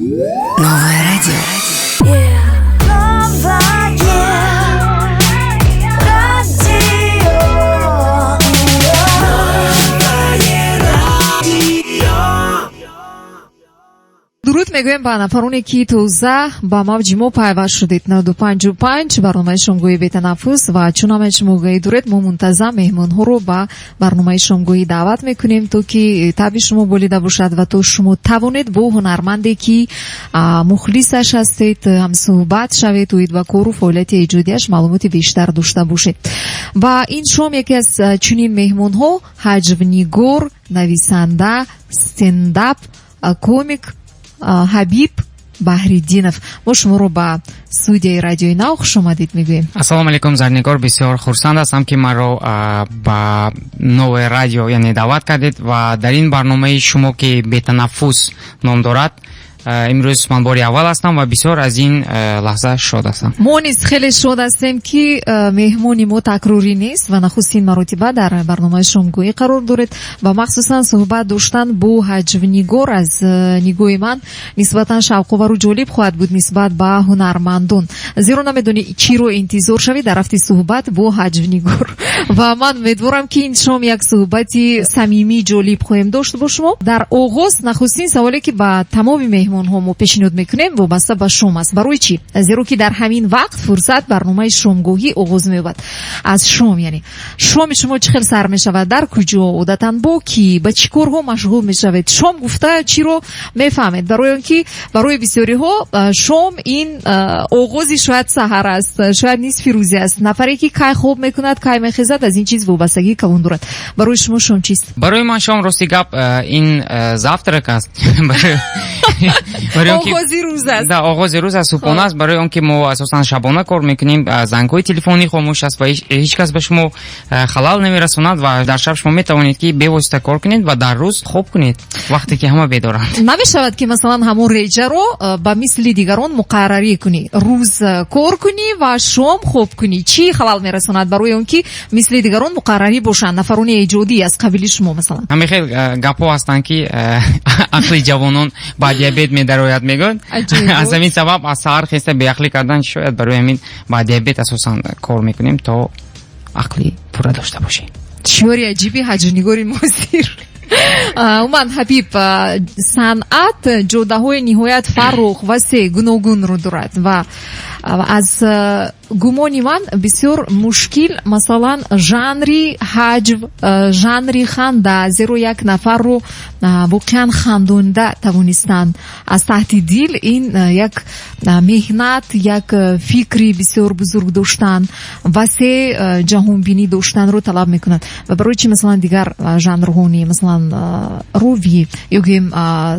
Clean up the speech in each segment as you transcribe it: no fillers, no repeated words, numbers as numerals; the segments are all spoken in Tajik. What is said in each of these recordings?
Новое радио. Новое радио. Новое радио. Дуруд мегӯем ба нафароне, ки тоза ба мавҷи мо пайваст шудед. 95,5, барномаи шомгоҳи «Бетанаффус». Ва чун ҳамаи шумо огаҳӣ доред, мо мунтазам меҳмонҳоро ба барномаи шомгоҳӣ даъват мекунем, то ки табъи шумо болида бошад ва то шумо тавонед бо ҳунарманде, ки мухлисаш ҳастед, ҳамсуҳбат шавед, оид ба кору фаъолияти эҷодиаш маълумоти бештар дошта бошед. Ва ин шом яке аз чунин меҳмонҳо ҳаҷвнигор, нависанда, стендап комик Ҳабиб Баҳриддинов. Мо шуморо ба студияи Радиои Нав хушомадед мегӯем. Ассалому алайкум, Зарнигор. Бисёр хурсанд ҳастам, ки маро ба Новое радио, яъне, даъват кардед ва дар ин барномаи шумо, ки «Бетанаффус» ном дорад, имрӯз ман бори аввал ҳастам ва бисёр аз ин лаҳза шод ҳастам. Мо низ хеле шод ҳастем, ки меҳмони мо такрорӣ нест ва нахустин маротиба дар барномаи шомгоҳӣ қарор доред. Ва махсусан суҳбат доштан бо ҳаҷвнигор аз нигоҳи ман нисбатан шавқовару ҷолиб хоҳад буд нисбат ба ҳунармандон, зеро намедонӣ, чиро интизор шавӣ дар рафти суҳбат бо ҳаҷвнигор. Ва ман умедворам, ки ин шом як суҳбати самимии ҷолиб хоҳем дошт бо шумо. Дар оғоз нахустин саволе, ки ба тамоми меҳмонҳо мо пешниҳод мекунем, вобаста ба шом аст. Барои чӣ? Зеро ки дар ҳамин вақт фурсат барномаи шомгоҳӣ оғоз меёбад. Аз шом, яъне шоми шумо чӣ хел сар мешавад, дар куҷо, одатан бо кӣ, ба чӣ корҳо машғул мешавед? Шом гуфта чиро мефаҳмед? Барои он ки барои бисёриҳо шом ин оғози шояд саҳар аст, шояд нисфи рӯзе аст. Нафаре, ки кай хоб мекунад, кай мехезад, аз ин чиз вобастагии калон дорад. Барои шумо шом чист? Барои ман шом, рости гап, ин завтрак аст. Оғози рӯз аст. Да, оғози рӯз аст, субҳона аст. Барои он ки мо асосан шабона кор мекунем, зангҳои телефонӣ хомӯш аст ва ҳеҷ кас ба шумо халал намерасонад. Ва дар шаб шумо метавонед, ки бевосита кор кунед ва дар рӯз хоб кунед, вақте ки ҳама бедоранд. Намешавад, ки масалан ҳамон реҷаро ба мисли дигарон муқаррарӣ кунӣ, рӯз кор кунӣ ва шом хоб кунӣ? Чӣ халал мерасонад барои он ки мисли дигарон муқаррарӣ бошанд нафарони эҷодӣ аз қабили шумо масалан? Ҳамин хел гапҳо ҳастанд, ки ақли ҷавонон ба диабет медарояд, мегӯянд. Аз ҳамин сабаб аз саҳар хеста беақлӣ кардан, шояд барои ҳамин ба диабет асосан кор мекунем, то ақли пурра дошта бошем. Шиори аҷиби ҳаҷвнигори муосир. Умуман, Ҳабиб, санъат ҷодаҳои ниҳоят фарох, васеъ, гуногунро дорад ва аз гумони ман бисёр мушкил, масалан, жанри ҳаҷв, жанри ханда, зеро як нафарро воқеан хандонда тавонистан аз таҳти дил ин як меҳнат, як фикри бисёр бузург доштан, васеъ ҷаҳонбинӣ доштанро талаб мекунад. Ва барои чи масалан дигар жанрҳо не, масалан ровӣ ё гӯем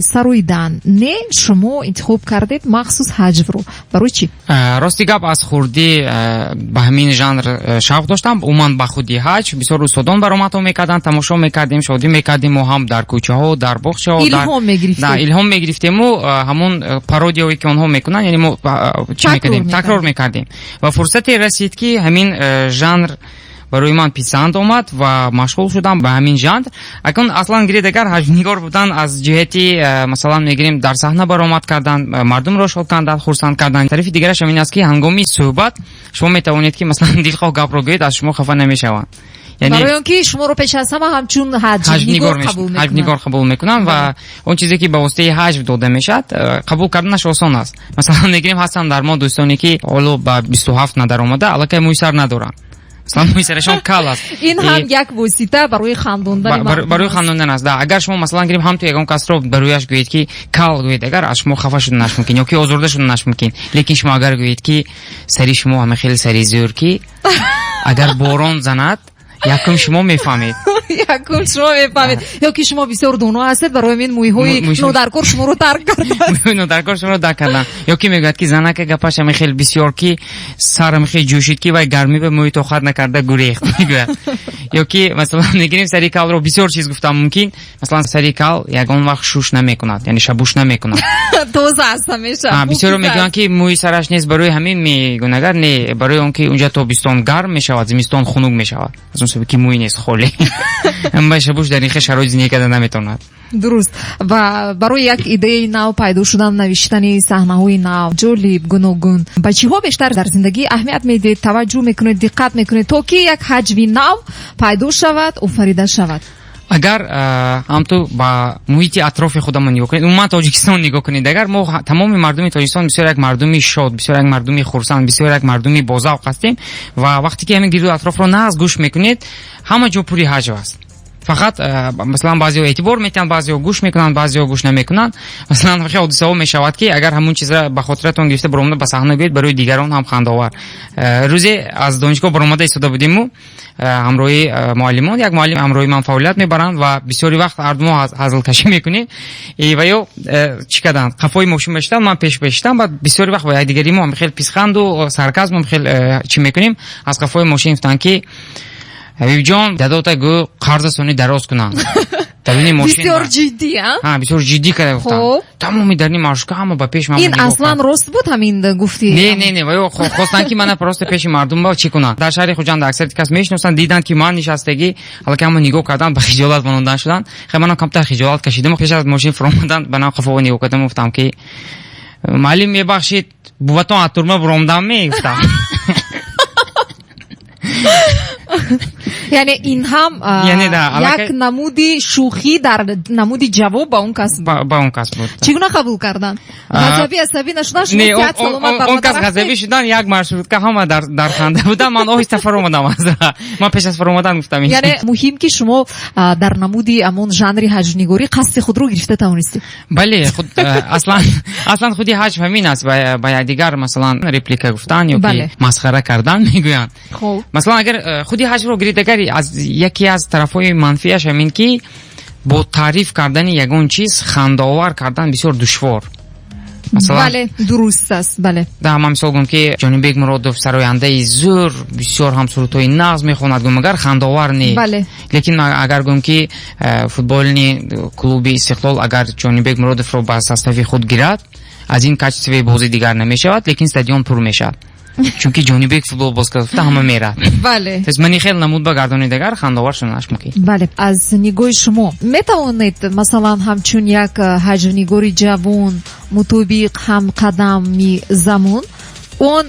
сароидан не, шумо интихоб кардед махсус ҳаҷвро? Барои чӣ? Рости гап, аз хурдӣ ба ҳамин жанр шавқ доштам, умуман ба худи ҳаҷв. Бисёр устодон баромадҳо мекарданд, тамошо мекардем, шодӣ мекардем. Мо ҳам дар кӯчаҳо, дар боғчаҳо илҳом мегирифтем. Илҳом мегирифтему ҳамон пародияҳое, ки онҳо мекунанд, яъне мо чӣ мекардем, такрор мекардем. Ва фурсате расид, ки ҳамин жанр барои ман писанд омад ва машғул шудам ба ҳамин жанр. Акун аслан гиред, агар ҳаҷвнигор будан аз ҷиҳати, масалан мегирем, дар саҳна баромад кардан, мардумро шод кардан, хурсанд кардан, тарафи дигараш ҳамин аст, ки ҳангоми суҳбат шумо метавонед, ки масалан дилхоҳ гапро гӯед, аз шумо хафа намешаванд. Барои он ки шуморо пеш аз ҳама ҳамчун ҳаҷвнигор қабул мекунанд. Ҳаҷвнигор қабул мекунанд ва он чизе, ки ба воситаи ҳаҷв дода мешавад, қабул карданаш осон аст. Масалан мегирем, ҳастанд дар мо дӯстоне, ки ҳоло ба 27 надаромада, аллакай мӯи сар надоранд, масалан мӯи сарашон кал аст. Ин ҳам як восита барои хандондани. Барои хандондан аст, да. Агар шумо масалан гирем, ҳам ту ягон касро ба рӯяш гӯед, ки кал гӯед, агар аз шумо хафа шуданаш мумкин ё ки озурда шуданаш мумкин. Лекин шумо агар гӯед, ки сари шумо ҳама хеле сари зӯр, ки агар борон занад, якум шумо мефаҳмед. Якум шумо мефаҳмед. Ё ки шумо бисёр доно ҳастед, барои ҳамин мӯйҳои нодаркор шуморо тарк карданд. Мӯйҳои нодаркор шуморо дарк карданд. Ё ки мегӯяд, ки занака гапаш ҳама хеле бисёр, ки сарам хеле ҷӯшид, ки вай гармӣ ба мӯи тоқат накарда гурехт, мегӯяд. Ё ки масалан мегирем, сари калро бисёр чиз гуфтам мумкин. Масалан, сари кал ягон вақт шуш намекунад, яъне шабуш намекунад. Тоза аст ҳамеша. Бисёро мегӯянд, ки мӯи сараш нест, барои ҳамин мегӯянд. Агар не, барои он ки унҷа тобистон гарм мешавад, зимистон хунук мешавад, аз он он сабаб ки мӯй нест холӣ. Башабуш дар ин хел шароит зиндагӣ карда наметавонад. Дуруст. Ва барои як идеяи нав пайдо шудан, навиштани саҳнаҳои нав, ҷолиб, гуногун, ба чиҳо бештар дар зиндагӣ аҳамият медиҳед, таваҷҷӯҳ мекунед, диққат мекунед, то ки як ҳаҷви нав пайдо шавад, офарида шавад? Агар ҳамту ба муҳити атрофи худамон нигоҳ кунед, умуман Тоҷикистон нигоҳ кунед, агар мо тамоми мардуми Тоҷикистон бисёр як мардуми шод, бисёр як мардуми хурсанд, бисёр як мардуми бозавқ ҳастем ва вақте ки ҳамин гирду атрофро нағз гӯш мекунед, ҳама ҷо пури ҳаҷв аст. Фақат масалан баъзеҳо эътибор метиҳанд, баъзеҳо гӯш мекунанд, баъзеҳо гӯш намекунанд. Масалан хеле ҳодисаҳо мешавад, ки агар ҳамон чизро ба хотиратон гирифта баромада ба саҳна гӯед, барои дигарон ҳам хандаовар. Рӯзе аз донишгоҳ баромада истода будиму ҳамроҳи муаллимон, як муаллим ҳамроҳи ман фаъолият мебаранд ва бисёри вақт ҳар ду мо ҳазлкашӣ мекунем. Ва ё чӣ карданд? Қафои мошин мешитанд, ман пеш мешитам, баъд бисёри вақт ба якдигари мо хеле писханду сарказм хеле чӣ мекунем. Аз қафои мошин гуфтанд, ки Ҳабибҷон, дадота гӯ қарза сони дароз кунанд. Даруни мошин. Бисёр ҷиддӣ, а? Ҳа, бисёр ҷиддӣ карда гуфтанд. Тамоми даруни маршрутка ҳама ба пеш ман Ин аслан рост буд ҳамин гуфти? Не, не, не, ва ё хостанд, ки мана просто пеши мардум ба чӣ кунанд. Дар шаҳри Хуҷанд аксарияти кас мешиносанд, диданд, ки ман нишастагӣ, ҳалаки ҳама нигоҳ карданд, ба хиҷолат мондан шуданд. Хай манам камтар хиҷолат кашидам, пеш аз мошин фуромадан ба нам қафо нигоҳ кардам, гуфтам, ки муаллим, мебахшид, буватон аз турма буромдам, мегуфтам. Яъне ин ҳам як намуди шӯхӣ дар намуди ҷавоб ба он кас буд. Ба он кас буд. Чӣ гуна қабул карданд? Ғазабӣ, асабӣ нашуданд? Шумо сиҳат саломат баромада Он кас ғазабӣ шуданд, як маршрутка ҳама дар ханда буданд. Ман оҳиста фаромадам аз роҳ. Ман пеш аз фаромадан гуфтам ин. Яъне муҳим, ки шумо дар намуди ҳамон жанри ҳаҷвнигорӣ қасди худро гирифта тавонистед. Бале, худ аслан худи ҳаҷв ҳамин аст, ба якдигар масалан реплика гуфтан ё ки масхара кардан мегӯянд. Масалан агар худи ҳаҷвро гиред, агар аз яке аз тарафҳои манфиаш ҳамин, ки бо таъриф кардани ягон чиз хандаовар кардан бисёр душвор. Масалан, Бале, дуруст аст, бале. Да, ман мисол гӯям, ки Ҷонибек Муродов сарояндаи зӯр, бисёр ҳам сурудҳои нағз мехонад, гӯям, агар хандаовар не. Лекин агар гӯям, ки футболни клуби Истиқлол агар Ҷонибек Муродовро ба состави худ гирад, аз ин качестве бозӣ дигар намешавад, лекин стадион пур мешавад. Чунки Ҷонибек футбол боз кард, ҳама мерад. То есть мани хел намуд ба гардони дигар хандаовар шуданаш мумкин. Бале, аз нигоҳи шумо метавонед масалан ҳамчун як ҳаҷвнигори ҷавон, мутобиқ ҳамқадами замон, он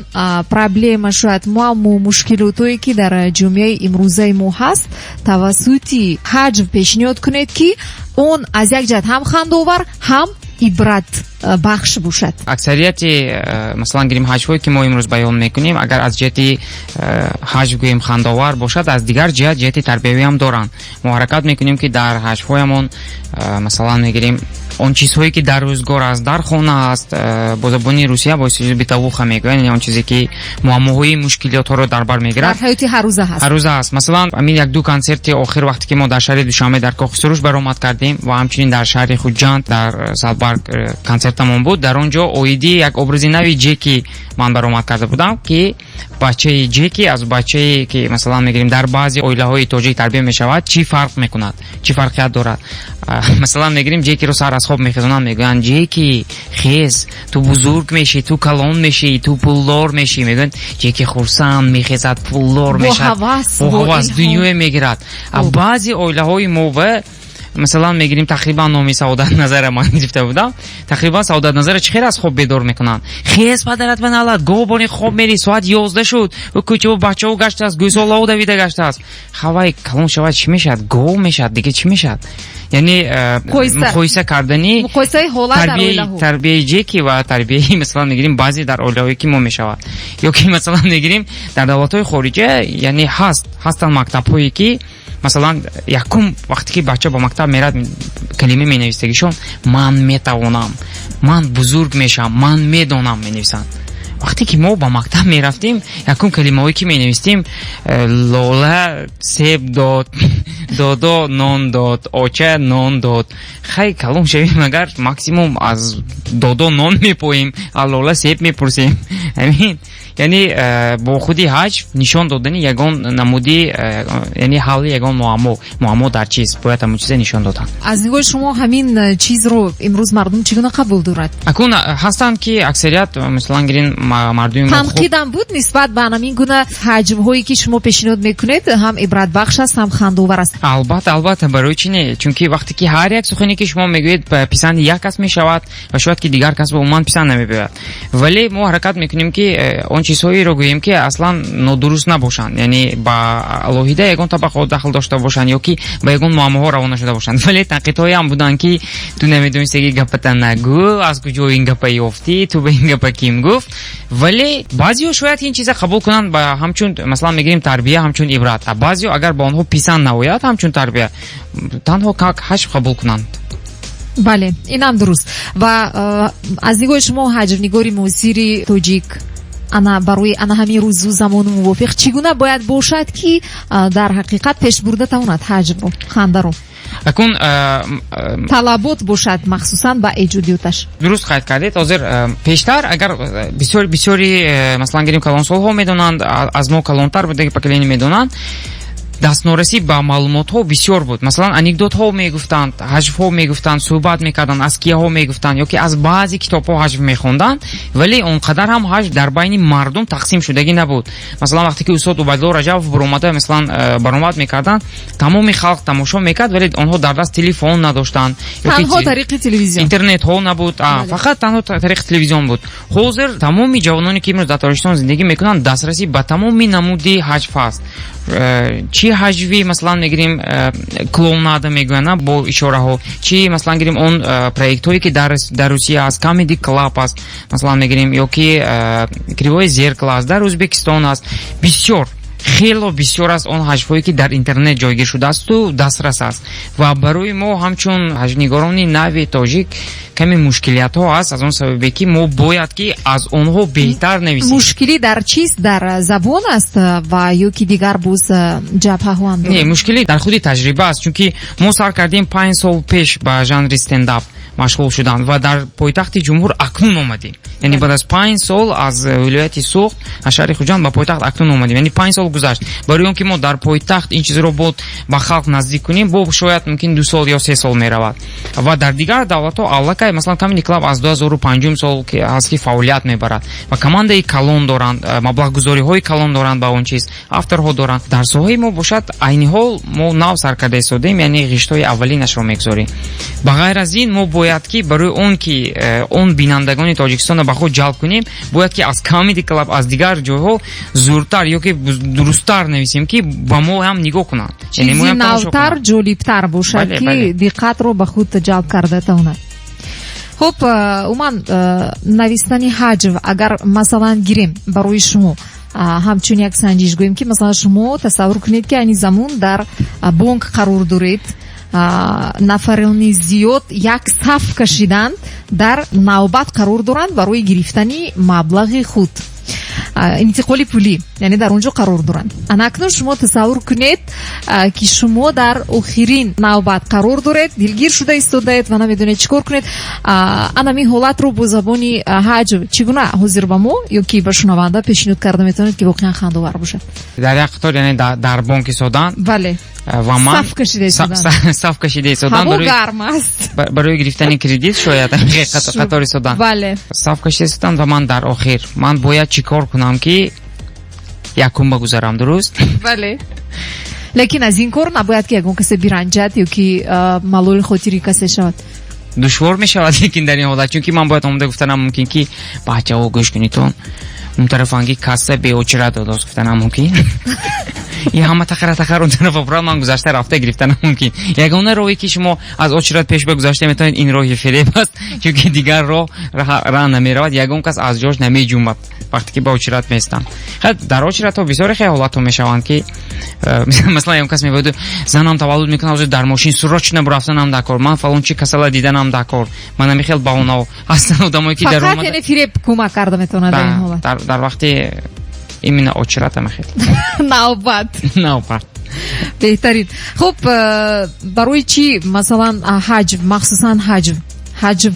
проблема, шояд муаммо, мушкилотое, ки дар ҷомеаи имрӯзаи мо ҳаст, тавассути ҳаҷв пешниҳод кунед, ки он аз як ҷиҳат ҳам хандаовар, ҳам ибрат бахш бошад? Аксарияти масалан гирем ҳаҷвҳое, ки мо имрӯз баён мекунем, агар аз ҷиҳати ҳаҷв гӯем хандаовар бошад, аз дигар ҷиҳат ҷиҳати тарбиявӣ ҳам доранд. Мо ҳаракат мекунем, ки дар ҳаҷвҳоямон масалан мегирем он чизҳое, ки дар рӯзгор аст, дар хона аст, бо забони русия бо истилоҳи бытовуха мегӯянд, яъне он чизе, ки муаммоҳои мушкилотҳоро дар бар мегирад. Дар ҳаёти ҳаррӯза ҳаст. Ҳаррӯза ҳаст. Масалан, ҳамин як-ду консерти охир, вақте ки мо дар шаҳри Душанбе дар Кохи Суруш баромад кардем ва ҳамчунин дар шаҳри Хуҷанд дар Садбарг консертамон буд, дар он ҷо оиди як образи нави Ҷеки ман баромад карда будам, ки бачаи Ҷеки аз бачае, ки масалан мегирем дар баъзе оилаҳои тоҷик тарбия мешавад, чӣ фарқ мекунад, чӣ фарқият дорад. Масалан мегирем Ҷекиро сар аз хоб мехезонанд, мегӯянд Ҷеки хез, ту бузург мешӣ, ту калон мешӣ, ту пулдор мешӣ. Мегӯянд Ҷеки хурсанд мехезад, пулдор Бо мешавад, ҳавас, бо бо ҳавас илҳом. дунёе мегирад. Баъзе оилаҳои мо ва масалан мегирем тақрибан номи Саодат Назара ман гирифта будам, тақрибан Саодат Назара чӣ хел аз хоб бедор мекунанд? Хез, падарат ба налат, гоҳ хоб мери, соат 11 шуд, ӯ кӯчаву бачаҳо гаштааст, гӯсолаҳо давида гаштааст. Хавай калон шавад чӣ мешавад? Гов мешавад, дига чӣ мешавад? Яъне муқоиса кардани муқоисаи ҳолат дар оилаҳо. Тарбияи Ҷеки ва тарбияи масалан мегирем баъзе дар оилаҳое, ки мо мешавад. Ё ки масалан мегирем дар давлатҳои хориҷа, яъне ҳастанд мактабҳое, ки масалан якум вақте ки бача ба мактаб мерад, калима менависагишон ман метавонам, ман бузург мешавам, ман медонам менависанд. Вақте ки мо ба мактаб мерафтем, якум калимаҳое, ки менавистем, лола себ дод, додо нон дод, оча нон дод. Хай калон шавем, агар максимум аз додо нон мепоем, аз лола себ мепурсем. Амин. Яъне бо худи ҳаҷв нишон додани ягон намуди, яъне ҳалли ягон муаммо. Муаммо дар чист, бояд ҳамон чиза нишон додан. Аз нигоҳи шумо, ҳамин чизро имрӯз мардум чӣ гуна қабул дорад? Акун ҳастанд, ки аксарият, масалан гирин, мардуми мо Танқидам буд нисбат ба ҳамин гуна ҳаҷвҳое, ки шумо пешниҳод мекунед, ҳам ибратбахш аст, ҳам хандовар аст. Албатта, албатта, барои чӣ не? Чунки вақте ки ҳар як сухане, ки шумо мегӯед, ба писанди як кас мешавад ва шояд ки дигар кас ба умуман писанд намебиёяд. Вале мо ҳаракат мекунем, ки он чизҳоеро гӯем, ки аслан нодуруст набошанд, яъне ба алоҳида ягон табақот дахл дошта бошанд ё ки ба ягон муаммоҳо равона шуда бошанд. Вале танқидҳоям буданд, ки ту намедонистаги, гапата нагӯ, аз куҷо ин гапа ёфтӣ, ту ба ин гапа ким гуфт? Вале баъзеҳо шояд ин чиза қабул кунанд ба ҳамчун, масалан мегирем, тарбия, ҳамчун ибрат, а баъзеҳо агар ба онҳо писанд наояд, ҳамчун тарбия танҳо как ҳаҷв қабул кунанд. Бале, инам дуруст. Ва аз нигоҳи шумо, ҳаҷвнигори муосири тоҷик ана барои ана ҳамин рӯзу замону мувофиқ чӣ гуна бояд бошад, ки дар ҳақиқат пеш бурда тавонад ҳаҷвро, хандаро? Акун Талабот бошад махсусан ба эҷодиёташ. Дуруст қайд кардед. Ҳозир, пештар агар бисёр бисёри, масалан гирем, калонсолҳо медонанд, аз мо калонтар будаги поколение медонанд, дастнорасӣ ба маълумотҳо бисёр буд. Масалан, анекдотҳо мегуфтанд, ҳаҷвҳо мегуфтанд, суҳбат мекарданд, аз кияҳо мегуфтанд ё ки аз баъзе китобҳо ҳаҷв мехонданд, вале он қадар ҳам ҳаҷв дар байни мардум тақсим шудагӣ набуд. Масалан, вақте ки устод Убайдулло Раҷабов баромада, масалан, баромад мекарданд, тамоми халқ тамошо мекард, вале онҳо дар даст телефон надоштанд. Танҳо тариқи телевизион. Интернетҳо набуд, фақат танҳо тариқи телевизион буд. Ҳозир тамоми ҷавононе, ки имрӯз дар Тоҷикистон зиндагӣ мекунанд, дастрасӣ ба тамоми намуди ҳаҷв ҳаст. Чӣ ҳаҷви, масалан мегирем, клоунада мегӯянд бо ишораҳо, чӣ, масалан гирем, он проектҳое, ки дар Русия аст, Comedy Club аст, масалан мегирем, ё ки Кривое зеркало аст, дар Ӯзбекистон аст. Бисёр, хело бисёр аст он ҳаҷвҳое, ки дар интернет ҷойгир шудаасту дастрас аст. Ва барои мо ҳамчун ҳаҷвнигорони нави тоҷик каме мушкилиятҳо аст, аз он сабабе ки мо бояд ки аз онҳо беҳтар нависем. Мушкилӣ дар чист? Дар забон аст ва ё ки дигар боз ҷабҳаҳоам дорад? Не, мушкилӣ дар худи таҷриба аст, чунки мо сар кардем 5 сол пеш ба жанри стендап машғул шудан ва дар пойтахти ҷумҳур акнун омадем, яъне баъд аз 5 сол аз вилояти Суғд, аз шаҳри Хуҷанд ба пойтахт акнун омадем, яъне 5 сол гузашт. Барои он ки мо дар пойтахт ин чизро бод ба халқ наздик кунем, бо шояд мумкин 2 сол ё 3 сол меравад. Ва дар дигар давлатҳо аллакай, масалан, Comedy Club аз 2005 сол ҳаст, ки фаъолият мебарад ва командаи калон доранд, маблағгузориҳои калон доранд, ба он чиз авторҳо доранд. Дар соҳаи мо бошад, айни ҳол мо нав сар карда истодем, яъне ғиштҳои аввалинашро мегузорем. Ба ғайр аз ин, мо бояд ки барои он ки он бинандагони Тоҷикистонро ба худ ҷалб кунем, бояд ки аз Comedy Club, аз дигар ҷойҳо зуртар ё ки дурусттар нависем, ки ба мо ҳам нигоҳ кунанд. Чизи навтар, ҷолибтар бошад, ки диққатро ба худ ҷалб карда тавонад. Хуб, умуман, навистани ҳаҷв, агар, масалан гирем, барои шумо ҳамчун як санҷиш гӯем, ки масалан шумо тасаввур кунед, ки айни замон дар бонк қарор доред, нафарони зиёд як саф кашиданд, дар навбат қарор доранд барои гирифтани маблағи худ, интиқоли пулӣ, яъне дар он ҷо қарор доранд. Ана акнун шумо тасаввур кунед, ки шумо дар охирин навбат қарор доред, дилгир шуда истодаед ва намедонед чӣ кор кунед. Ана ҳамин ҳолатро бо забони ҳаҷв чӣ гуна ҳозир ба мо ё ки ба шунаванда пешниҳод карда метавонед, ки воқеан хандовар бошад? Дар як қатор, яъне дар бонк истодан. Бале. Ва ман саф кашида истодан. Саф кашида истодан. Ҳаво гарм аст. Барои гирифтани кредит шояд қатор истодан. Бале. Саф кашида истодан ва ман дар охир, ман бояд чӣ кор кунам, ки якум багузарам, дуруст? Бале, лекин аз ин кор набояд ки ягон касе биранҷад ё ки малоли хотири касе шавад. Душвор мешавад, лекин дар ин ҳолат, чунки ман бояд омода гуфтанам мумкин, ки бачаҳо, гӯш кунитон, он тарафанги касса бе очередь додост, гуфтанам мумкин. И ҳама тақара тақар он тарафа бурад, ман гузашта рафта гирифтанам мумкин. Ягона роҳе, ки шумо аз очередь пеш ба гузашта метавонед, ин роҳи фиреб аст, чунки дигар роҳ раҳ намеравад, ягон кас аз ҷош намеҷумбад, вақте ки ба очередь местанд. Дар очередҳо бисёре хел ҳолатҳо мешаванд, ки масалан, ягон кас мегӯяд: занам таваллуд мекунад, ҳозир дар мошин срочно бурафтанам дар кор, ман фалон чи касала диданам дар кор, ман ҳамин баҳонаҳо ҳастанд, одамое ки дар фақат яъне фиреб кӯмак карда метавонад дар ин ҳолат. Дар вақти именно очередь ҳамахел. Навбат. Навбат. Беҳтарин. Хуб, барои чӣ, масалан, ҳаҷв, махсусан ҳаҷв ҳаҷв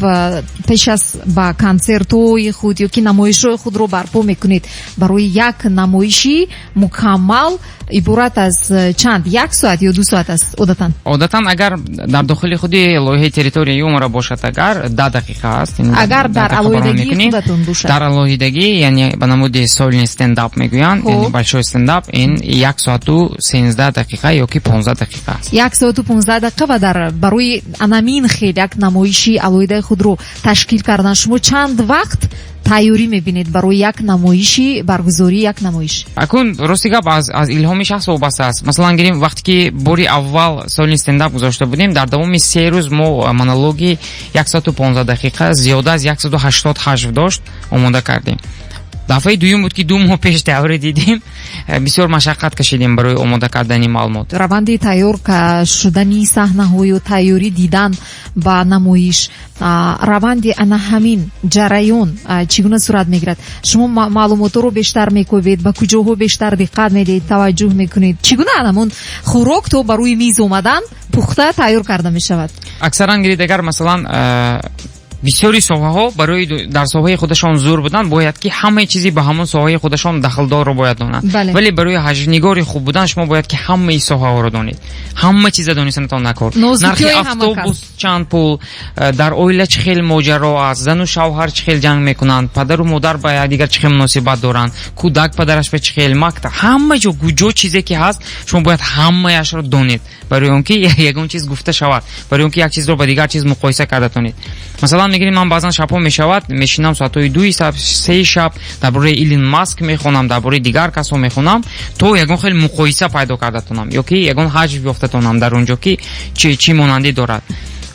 пеш аз ба консертҳои худ ё ки намоишҳои худро барпо мекунед, барои як намоиши мукаммал иборат аз чанд, як соат ё 2 соат аст одатан? Одатан, агар дар дохили худи лоиҳаи «Территория юмора» бошад, агар 10 дақиқа аст. Агар дар алоҳидагии худатон бошад? Дар алоҳидагӣ, яъне ба намуди сольный стендап мегӯянд, яъне большой стендап, ин 1 соату 13 дақиқа ё ки 15 дақиқа аст. 1 соату 15 дақиқа. Ва дар барои анамин хел як намоиши алоҳидаи худро ташкил кардан шумо чанд вақт тайёрӣ мебинед барои як намоиши, баргузории як намоиш? Акун, рости гап, аз илҳоми шахс вобаста аст. Масалан, гирем, вақте ки бори аввал сольный стендап гузошта будем, дар давоми 3 рӯз мо монологи 1 соату 15 дақиқа, зиёда аз 180 ҳаҷв дошт, омода кардем. Дафъаи дуюм буд, ки 2 моҳ пеш тайёрӣ дидем, бисёр машаққат кашидем барои омода кардани маълумот. Раванди тайёр шудани саҳнаҳою тайёрӣ дидан ба намоиш, раванди ана ҳамин ҷараён чӣ гуна сурат мегирад? Шумо маълумотҳоро бештар мекобед, ба куҷоҳо бештар диққат медиҳед, таваҷҷӯҳ мекунед? Чӣ гуна анамон хӯрок то ба рӯи миз омадан пухта тайёр карда мешавад? Аксаран гиред, агар, масалан, бисёри соҳаҳо барои дар соҳаи худашон зур будан, бояд ки ҳамаи чизи ба ҳамон соҳаи худашон дахлдорро бояд донанд. Вале барои ҳаҷвнигори хуб будан шумо бояд ки ҳамаи соҳаҳоро донед. Ҳама чиза донистантон накор. Нархи автобус чанд пул, дар оила чӣ хел моҷаро аст, зану шавҳар чӣ хел ҷанг мекунанд, падару модар ба якдигар чӣ хел муносибат доранд, кӯдак падараш ба чӣ хел, мактаб, ҳама ҷо, куҷо чизе ки ҳаст, шумо бояд ҳамаяшро донед, барои он ки ягон чиз гуфта шавад, барои он ки як чизро ба дигар чиз муқоиса карда тонед. Масалан, мегирем, ман баъзан шабҳо мешавад, мешинам соатҳои 2-и шаб, 3-и шаб, дар бораи Илон Маск мехонам, дар бораи дигар касҳо мехонам, то ягон хел муқоиса пайдо карда тонам ё ки ягон ҳаҷв ёфта тонам дар он ҷо, ки чӣ монандӣ дорад.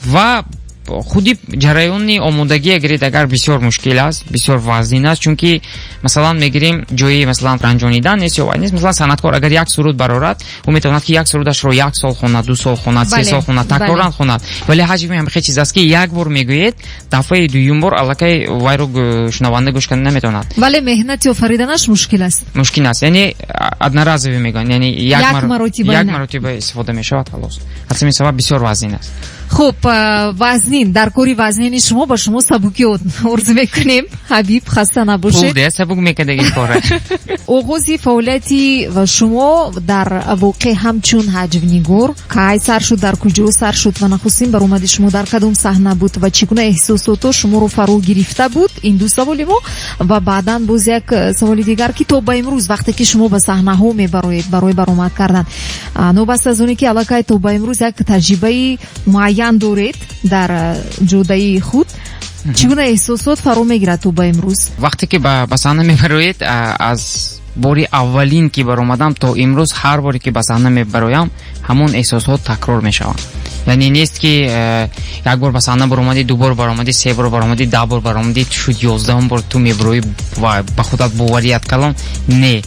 Ва худи ҷараёни омодагӣ, гиред агар, бисёр мушкил аст, бисёр вазнин аст, чунки, масалан, мегирем, ҷои, масалан, ранҷонидан нест ё вай нест. Масалан, санъаткор агар як суруд барорад, ӯ метавонад ки як сурудашро як сол хонад, 2 сол хонад, 3 сол хонад, такроран хонад. Вале ҳаҷви ҳамихел чиз аст, ки як бор мегӯед, дафъаи дуюм бор аллакай вайро шунаванда гӯш карда наметавонад. Вале меҳнати офариданаш мушкил аст. Мушкил аст, яъне одноразовый мегӯянд, яъне як маротиба истифода мешавад, халос. Аз ҳамин сабаб бисёр вазнин аст. Хуб, вазнин, дар кори вазнини шумо ба шумо сабукӣ орзу мекунем, Ҳабиб, хаста набошед. Пул сабук мекардаги кора. Оғози фаъолияти шумо дар воқеъ ҳамчун ҳаҷвнигор кай сар шуд, дар куҷо сар шуд ва нахустин баромади шумо дар кадом саҳна буд ва чӣ гуна эҳсосото шуморо фаро гирифта буд? Ин ду саволи мо. Ва баъдан боз як саволи дигар, ки то ба имрӯз вақте ки шумо ба саҳнаҳо мебароед барои баромад кардан, новобаста аз оне ки аллакай то ба имрӯз як таҷрибаи муайян доред дар ҷодаи худ, чӣ гуна эҳсосот фаро мегирад то ба имрӯз? Вақте ки ба саҳна мебароед, аз бори аввалин ки баромадам то имрӯз, ҳар боре ки ба саҳна мебароям, ҳамон эҳсосот такрор мешаванд. Яъне нест, ки як бор ба саҳна баромадӣ, ду бор баромадӣ, се бор баромадӣ, 10 бор баромадӣ, шуд 11-ум бор ту мебароӣ ва ба худат боварият калон. Не,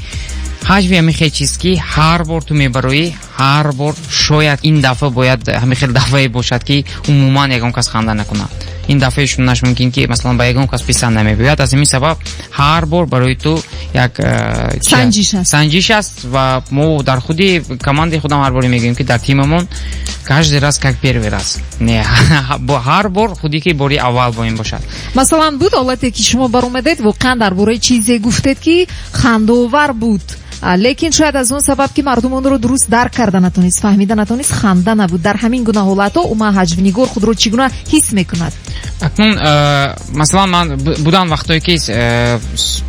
ҳаҷви ҳамин хел чиз, ки ҳар бор ту мебароӣ, ҳар бор шояд ин дафъа бояд ҳамин хел дафъае бошад, ки умуман ягон кас ханда накунад. Ин дафъае шуданаш мумкин, ки, масалан, ба ягон кас писанд намебиёяд. Аз ҳамин сабаб ҳар бор барои ту як санҷиш аст. Санҷиш аст. Ва мо дар худи командаи худам ҳар боре мегӯем, ки дар тимамон каждый раз как первый раз, не, ҳар бор худи ки бори аввал бо ин бошад. Масалан, буд ҳолате, ки шумо баромадед, воқеан дар бораи чизе гуфтед, ки хандаовар буд, лекин шояд аз он сабаб, ки мардум онро дуруст дарк карда натонист, фаҳмида натонист, ханда набуд. Дар ҳамин гуна ҳолатҳо умуман ҳаҷвнигор худро чӣ гуна ҳис мекунад? Акнун, масалан, ман будан вақтое, ки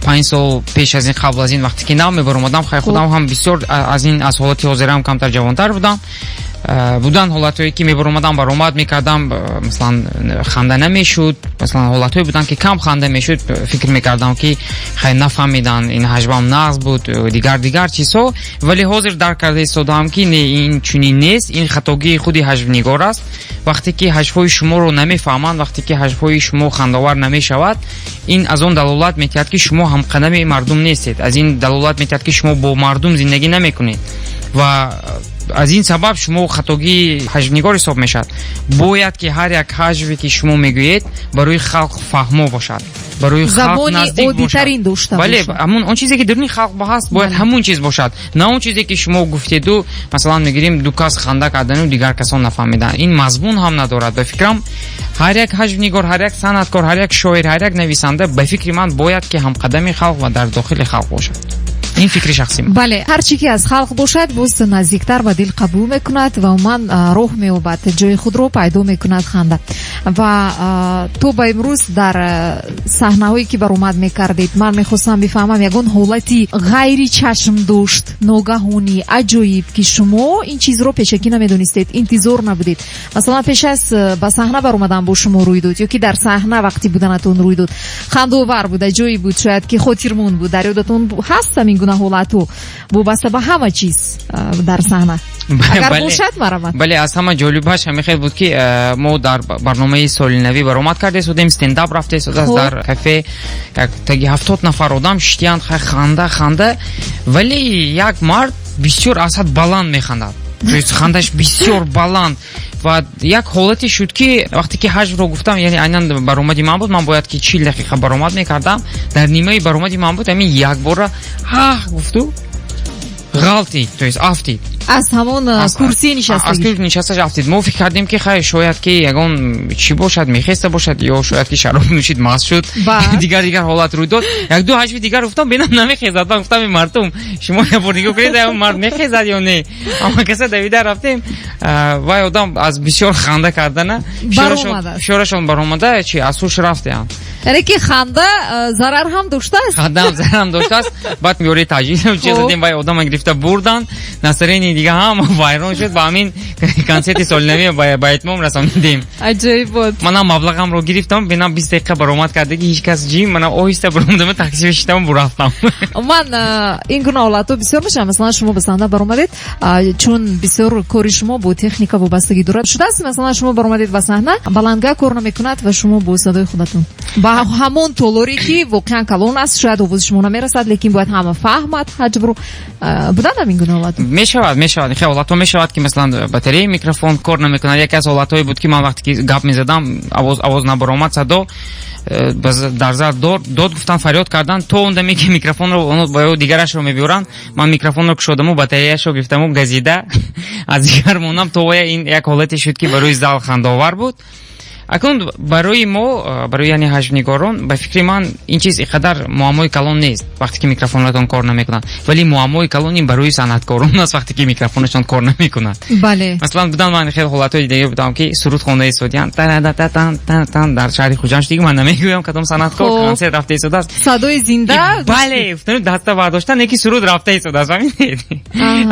5 сол пеш аз ин, қабл аз ин, вақте ки нав мебаромадам, хай, худам ҳам бисёр аз ин, аз ҳолати ҳозираам камтар ҷавонтар будам. Будан ҳолатҳое, ки мебаромадам, баромад мекардам, масалан, ханда намешуд. Масалан, ҳолатҳое буданд, ки кам ханда мешуд. Фикр мекардам, ки хай, нафаҳмидан, ин ҳаҷвам нағз буд, дигар дигар чизҳо. Вале ҳозир дарк карда истодаам, ки не, ин чунин нест, ин хатогии худи ҳаҷвнигор аст. Вақте ки ҳаҷвҳои шуморо намефаҳманд, вақте ки ҳаҷвҳои шумо хандаовар намешавад, ин аз он далолат медиҳад, ки шумо ҳамқадами мардум нестед. Аз ин далолат медиҳад, ки шумо бо мардум зиндагӣ намекунед ва аз ин сабаб шумо хатогии ҳаҷвнигор ҳисоб мешавад. Бояд ки ҳар як ҳаҷве, ки шумо мегӯед, барои халқ фаҳмо бошад. барои халқ наздик бошад, забони одитарин дошта бошад. Бале, ҳамон он чизе ки дарун халқ ҳаст, бояд ҳамон чиз бошад, на он чизе ки шумо гуфтед. Масалан мегирем, ду кас ханда карданд ва дигар касон нафаҳмиданд. Ин мазмун ҳам надорад. Ба фикрам, ҳар як ҳаҷвнигор, ҳар як санъаткор, ҳар як шоир, ҳар як нависанда, ба фикри ман, бояд ки ҳамқадами халқ ва дар дохили халқ бошад. Ин фикри шахсии ман. Бале, ҳар чи ки аз халқ бошад, боз наздиктар ба дил қабул мекунад ва умуман роҳ меёбад, ҷои худро пайдо мекунад ханда. Ва то ба имрӯз дар саҳнаҳое ки баромад мекардед, ман мехостам бифаҳмам, ягон ҳолати ғайричашмдошт, ногаҳонӣ, аҷоиб, ки шумо ин чизро пешакӣ намедонистед, интизор набудед, масалан, пеш аз ба саҳна баромадан бо шумо рӯй дод ё ки дар саҳна вақти буданатон рӯй дод, хандаовар буд, аҷоиб буд, шояд ки хотирмон буд, дар ёдатон ҳаст ҳамин гуна ҳолату вобаста ба ҳама чиз дар саҳна? Агар бошад, марҳамат. Бале, аз ҳама ҷолибаш ҳамин хел буд, ки мо дар барномаи соли навӣ баромад карда будем, стендап рафта истодааст. Дар кафе як таги 70 нафар одам шиштиянд, ханда, ханда, вале як мард бисёр аз ҳад баланд механдад, то есть хандаш бисёр баланд. Ва як ҳолате шуд, ки вақте ки ҳаҷвро гуфтам, яъне айнан баромади ман буд, ман бояд ки 40 дақиқа баромад мекардам, дар нимаи баромади ман буд, ҳамин якбора ҳа гуфту ғалтид, то есть афтид. Аз ҳамон курсии нишастагӣ. Аз курсии нишасташ афтид. Мо фикр кардем, ки хай, шояд ки ягон чӣ бошад, мехеста бошад ё шояд ки шароб нӯшид, маст шуд, дигар дигар ҳолат рӯй дод. Як ду ҳаҷви дигар гуфтам, бинам намехезад. Ман гуфтам: мардум, шумо як бор нигоҳ кунед, мард мехезад ё не? Аммо каса давида рафтем, вай одам аз бисёр ханда кардана фишорашон баромада, чи аз ҳуш рафтеам. Яъне ки ханда зарар ҳам доштааст. Ханда ҳам зарар ҳам доштааст. Баъд ёрии таъҷил чиз задем, вай одама гирифта бурданд, настроение дига ҳама вайрон шуд. Ба ҳамин консерти солинавӣ ба итмом расонидем. Аҷоиб буд. Манам маблағамро гирифтам, бинам 20 дақиқа баромад кардаги, ҳеҷ кас ҷим, манам оҳиста баромадам, такси шиштам, бурафтам. Умуман ин гуна ҳолатҳо бисёр мешавад. Масалан, шумо ба саҳна баромадед, чун бисёр кори шумо бо техника вобастагӣ дорад, шудааст, масалан, шумо баромадед ба саҳна, баландгоҳ кор намекунад ва шумо бо садои худатон ба ҳамон толоре, ки воқеан калон аст, шояд овози шумо намерасад, лекин бояд ҳама фаҳмад ҳаҷвро, буданд ҳамин гуна ҳолатҳо? Мешавад, мешавад, хеле ҳолатҳо мешавад, ки масалан батареяи микрофон кор намекунад. Яке аз ҳолатҳое буд, ки ман вақте ки гап мезадам, овоз набаромад, садо дар зал дод гуфтан, фарёд кардан, то он даме ки микрофонро ба дигарашро мебиёранд, ман микрофонро кушодаму батареяшро гирифтаму газида аз дигар монам то вая. Ин як ҳолате шуд, ки барои зал хандаовар буд. Акнун барои мо, барои, яъне, ҳаҷвнигорон, ба фикри ман, ин чиз ин қадар муаммои калон нест, вақте ки микрофонатон кор намекунад, вале муаммои калон ин барои санъаткорон аст, вақте ки микрофонашон кор намекунад. Масалан, будан, ман хеле ҳолатҳои дигаре будам, ки суруд хонда истодиянд, дар шаҳри Хуҷанд шудиги, ман намегӯям кадом санъаткор, консерт рафта истодааст. Садои зинда. Бале, даста бардоштан, яки суруд рафта истодааст, фаҳмидед,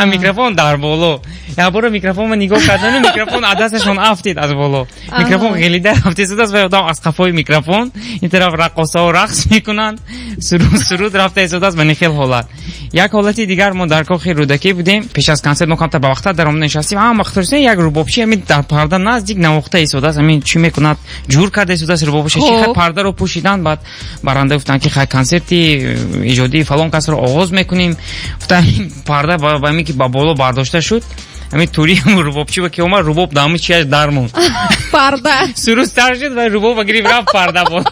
микрофон дар боло. Якбора микрофонро нигоҳ кардану микрофон аз дасташон афтид, аз боло микрофон ғелида рафта истодааст ва одам аз қафои микрофон, ин тараф раққосаҳо рақс мекунанд, суруд рафта истодааст. Ба хел ҳолат. Як ҳолати дигар, мо дар кохи Рӯдакӣ будем. Пеш аз консерт мо камтар ба вақта даромада нишастем, ҳама хутурсем, як рубобчи ҳамин дар парда наздик навохта истодааст, ҳамин чӣ мекунад, ҷур карда истодааст рубобаша чи. Хай, пардаро пӯшиданд, баъд баранда гуфтанд, ки хай, консерти иҷодии фалон касро оғоз мекунем. Гуфтанд, парда ба ҳамин ки ба боло бардошта шуд, ҳамин тури рубобчи ки омад, рубоб дар ҳамин чияш дармонд. Парда. Суруд сар шуд ва рубоба гирифт, рафт парда боло.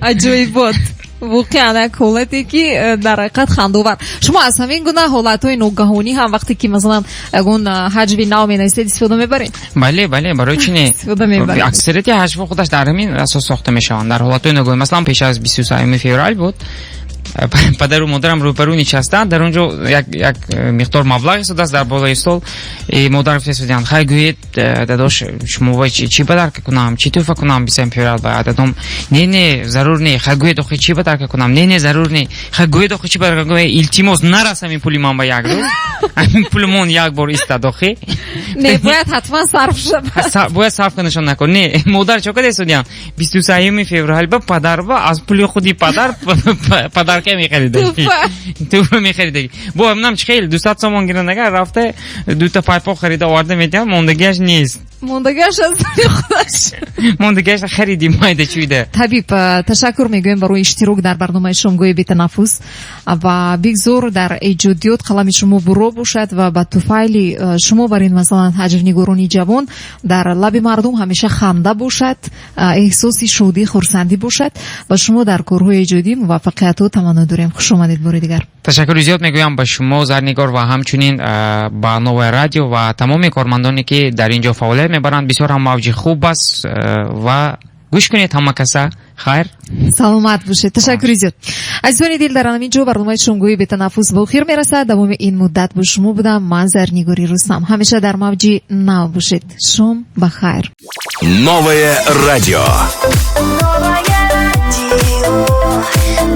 Аҷоибот, воқеан як ҳолате, ки дар ҳақиқат хандовар. Шумо аз ҳамин гуна ҳолатҳои ногаҳонӣ ҳам, вақте ки масалан ягон ҳаҷви нав менависед, истифода мебаред? Бале, барои чӣ не? Истифода мебаред. Аксарияти ҳаҷвҳо худаш дар ҳамин асос сохта мешаванд, дар ҳолатҳои ногаҳонӣ. Масалан, пеш аз 23-юми феврал буд, падару модарам рӯбарӯ нишастанд, дар он ҷо як миқдор маблағ истодааст дар болои стол. Модар гуфта: хай, гӯед, дадош, шумо вай чӣ подарка кунам, чӣ тӯҳфа кунам 20 феврал ба дадом? Не, не, зарур не. Хай, гӯед, охи, чӣ подарка кунам? Не, не, зарур не. Хай, гӯед, охи, чӣ подарка кунам? Илтимос, нарас ҳамин пули ман ба як рӯз, ҳамин пулмон як бор истад, охи. Не, бояд ҳатман сарф шавад. Бояд сарф кунашон накун. Не, модар чо када истодиям, 23-юми феврал ба падар ба аз пули худи падар подарка. Подарка мехаридагӣ. Туҳфа мехаридагӣ. Бо ҳаминам чи хел 200 сомон гирандага, рафта дута пайпоқ харида оварда метиҳад, мондагиаш нест. Мондагиаш аз дони худаш. Мондагиаш хариди майда чӯйда. Табиб, ташаккур мегӯем барои иштирок дар барномаи «Шомгоҳи бетанаффус» ва бигзор дар эҷодиёт қалами шумо бурро бошад ва ба туфайли шумо бар ин, масалан, ҳаҷвнигорони ҷавон дар лаби мардум ҳамеша ханда бошад, эҳсоси шодӣ, хурсандӣ бошад ва шумо дар корҳои эҷодӣ муваффақиятҳо таманно дорем. Хуш омадед бори дигар. Ташаккури зиёд мегӯям ба шумо, Зарнигор, ва ҳамчунин ба «Новое радио» ва тамоми кормандоне, ки дар ин ҷо фаъолият мебаранд. Бисёр ҳам мавҷи хуб аст ва гӯш кунед ҳама каса. Хайр. Саломат бошед, ташаккури зиёд. Азизони дил, дар ҳамин ҷо барномаи «Шомгоҳи бетанаффус» ба охир мерасад. Давоми ин муддат бо шумо будам ман, Зарнигори Рустам. Ҳамеша дар мавҷи нав бошед. Шом ба хайр. Новое радио. Новое радио.